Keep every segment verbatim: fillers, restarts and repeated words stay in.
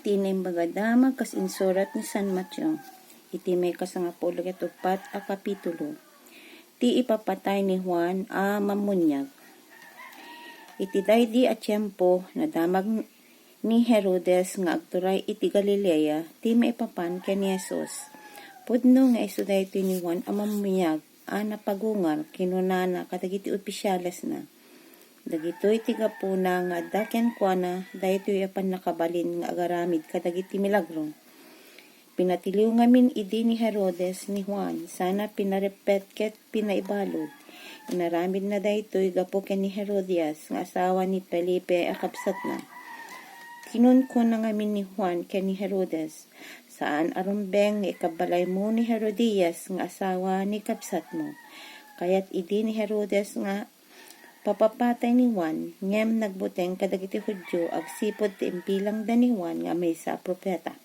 Ti Naimbag a Damag kas insurat ni San Mateo, iti maikasangapulo ket uppat a kapitulo. Ti ipapatay ni Juan a Mammuniag. Iti daydi a tiempo, nadamag ni Herodes nga agturay iti Galilea ti maipapan ken ni Jesus. Pudno nga isu daytoy ni Juan a Mammuniag a napagungar, kinunana kadagiti opisialesna, "Dagitoy ti gapuna nga adda kenkuana daytoy a pannakabalin nga agaramid kadagiti milagro." Pinatiliw ngamin idi ni Herodes ni Juan, sana pinarepet ket pinaibalud. Inaramidna daytoy gapu ken ni Herodias nga asawa ni Felipe a kabsatna. Kinunkuna ngamin ni Juan ken ni Herodes, "Saan a rumbeng nga ikabbalaymo ni Herodias nga asawa ni kabsatmo." Kayat idi ni Herodes nga papapatay ni Juan, ngem nagbuteng kadagiti Judio agsipud ti imbilangda ni Juan nga maysa a profeta.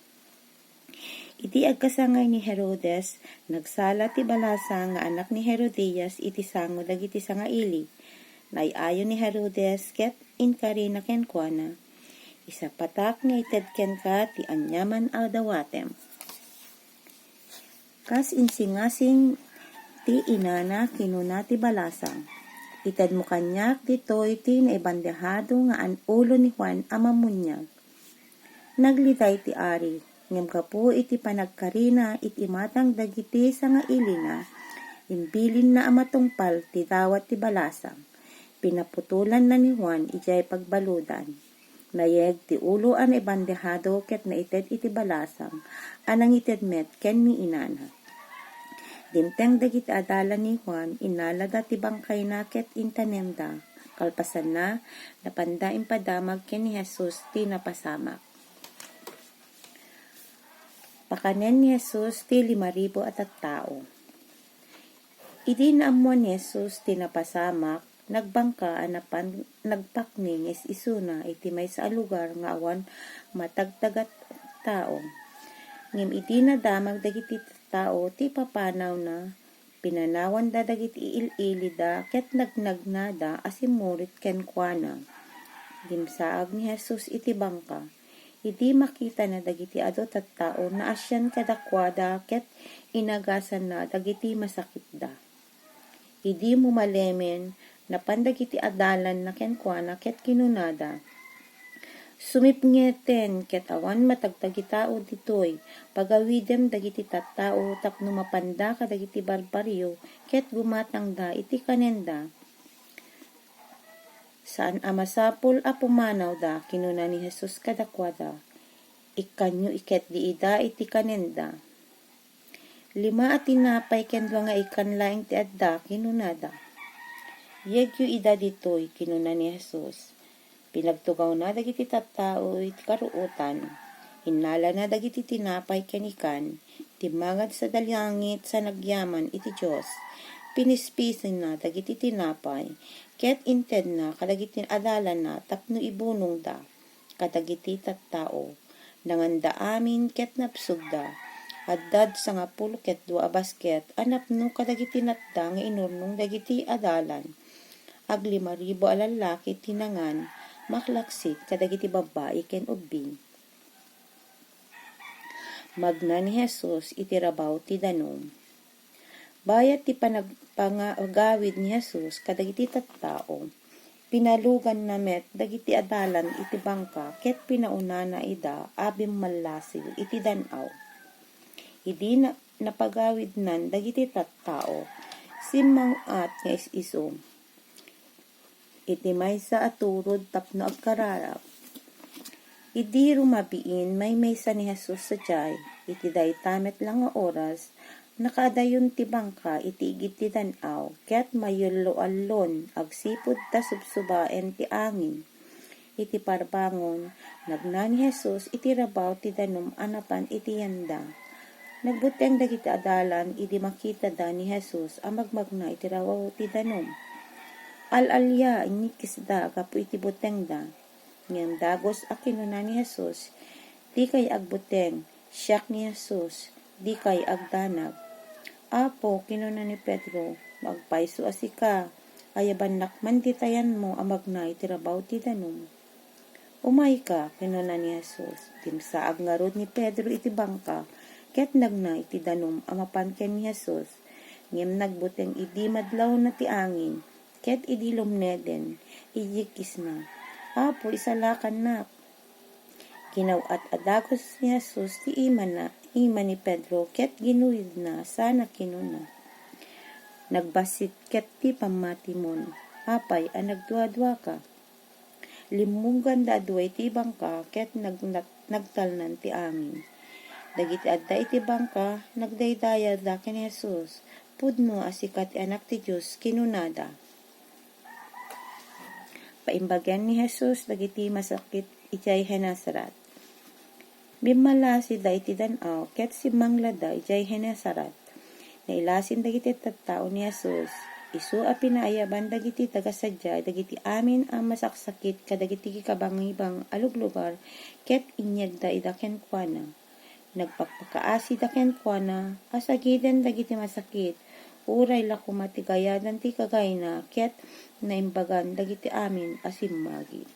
Idi agkasangay ni Herodes, nagsala ti balasa nga anak ni Herodias iti sango dagiti sangaili. Naay-ayo ni Herodes ket inkarina kenkuana, "Isapatak nga ited kenka ti aniaman a dawatem." Kas insingasing ti inana, kinuna ti balasa, "Itedmo kaniak ditoy ti naibandehado nga an-, ulo ni Juan a Mammuniag." Nagliday ti ari, ngem gapu iti panagkarina iti imatang dagiti sangailina, imbilinna a matungpal ti dawat ti balasa. Pinaputolanna ni Juan idiay pagbaludan. Nayeg ti ulo a naibandehado ket naited iti balasang a nangited met ken ni inana. Dimteng dagiti adalan ni Juan, inalada ti bangkayna ket inkanenda. Kalpasanna, napanda impadamag ken ni Jesus ti napasamak. Pakanen ni Jesus ti lima ribu a tattao. Idi naammuan ni Jesus ti napasamak, nagbangka a napan nagpakni nga is-isuna iti maysa a lugar nga awan matagtag a tao. Ngem idi nadamag dagiti tattao ti papanawna, pinanawanda dagiti il-ilida ket nagnagnada a simmurit kenkuana. Dimsaag ni Jesus iti bangka. Idi makitana dagiti adu tattao, naasian kadakuada ket inagasanna dagiti masakitda. Idi mumalemen, napan dagiti adalanna kenkuana ket kinunada, "Sumipngeten ket awan matagtagitao ditoy. Pagawidem dagiti tattao tapno mapanda kadagiti barbarrio ket gumatangda iti kanenda." "Saan a masapul a pumanawda," kinuna ni Jesus kadakuada. "Ikkanyo ketdi ida iti kanenda." "Lima a tinapay ken dua nga ikkan laeng ti adda," kinunada. "Yegyo ida ditoy," kinuna ni Jesus. Pinagtugawna dagiti tattao iti karuotan. Innalana dagiti tinapay ken ikkan, timmagad sadi langit sa nagyaman iti Dios. Pinispisinna dagiti tinapay, ket intedna kadagiti adalanna tapno ibunongda kadagiti tattao. Nanganda amin ket nabsogda. Addad sangapulo ket dua a basket a napno kadagiti natda nga inurnong dagiti adalan. Aglima ribu a lallaki ti nangan, maklaksid kadagiti babbai ken ubbing. Magna ni Jesus iti rabaw ti danum. Bayat ti panag-, pangagawid ni Jesus kadagiti tattao, pinaluganna met dagiti adalan iti bangka ket pinaunana ida a bimmallasiw iti dan-aw. Idi na-, napagawidnan dagiti tattao, simmang-at nga is-isu iti maysa a turod tapno agkararag. Idi rumabiin, maymaysa ni Jesus sadiay. Iti dayta met la nga oras, nakaadayon ti bangka iti igid ti dan-aw, ket mayullo-allon agsipud ta subsubaen ti angin. Iti parbangon, nagna ni Jesus iti rabaw ti danum a napan iti yanda. Nagbuteng dagiti adalan idi makitada ni Jesus a magmagna iti rabaw ti danum. Al-alia, innikkisda gapu iti butengda. Ngem dagus a kinuna ni Jesus, "Dikay agbuteng, siak ni Jesus, dikay agdanag." "Apo," kinuna ni Pedro, "no agpayso a sika, ayabannak man dita yanmo a magna iti rabaw ti danum." "Umayka," kinuna ni Jesus. Dimsaag ngarud ni Pedro iti bangka, ket nagna iti danum a mapan ken ni Jesus. Ngem nagbuteng idi madlawna ti angin, ket idi lumneden, iyikkisna, "Apo, isalakannak." Kinaw-at a dagus ni Jesus ti imana, ima ni Pedro, ket ginuyodna sana kinuna, "Nagbassit ket ti pammatimon, apay a nagduaduaka?" Limmuganda a dua iti bangka ket nag-, nagtalnan ti angin. Dagiti adda iti bangka, nagdaydayawda ken ni Jesus. "Pudno a sika ti Anak ti Dios," kinunada. Paimbagan ni Jesus dagiti masakit idiay Genesaret. Bimmalasida iti dan-aw ket simmanglada idiay Genesaret. Nailasin dagiti tattao ni Jesus. Isu a pinaayaban dagiti taga sadiay dagiti amin a masaksakit kadagiti kikabangibang a luglugar, ket inyegda ida kenkuana. Nagpakpakaasida kenkuana a sagiden dagiti masakit, uray la koma ti gayadan ti kagayna, ket naimbagan dagiti amin a simmagi.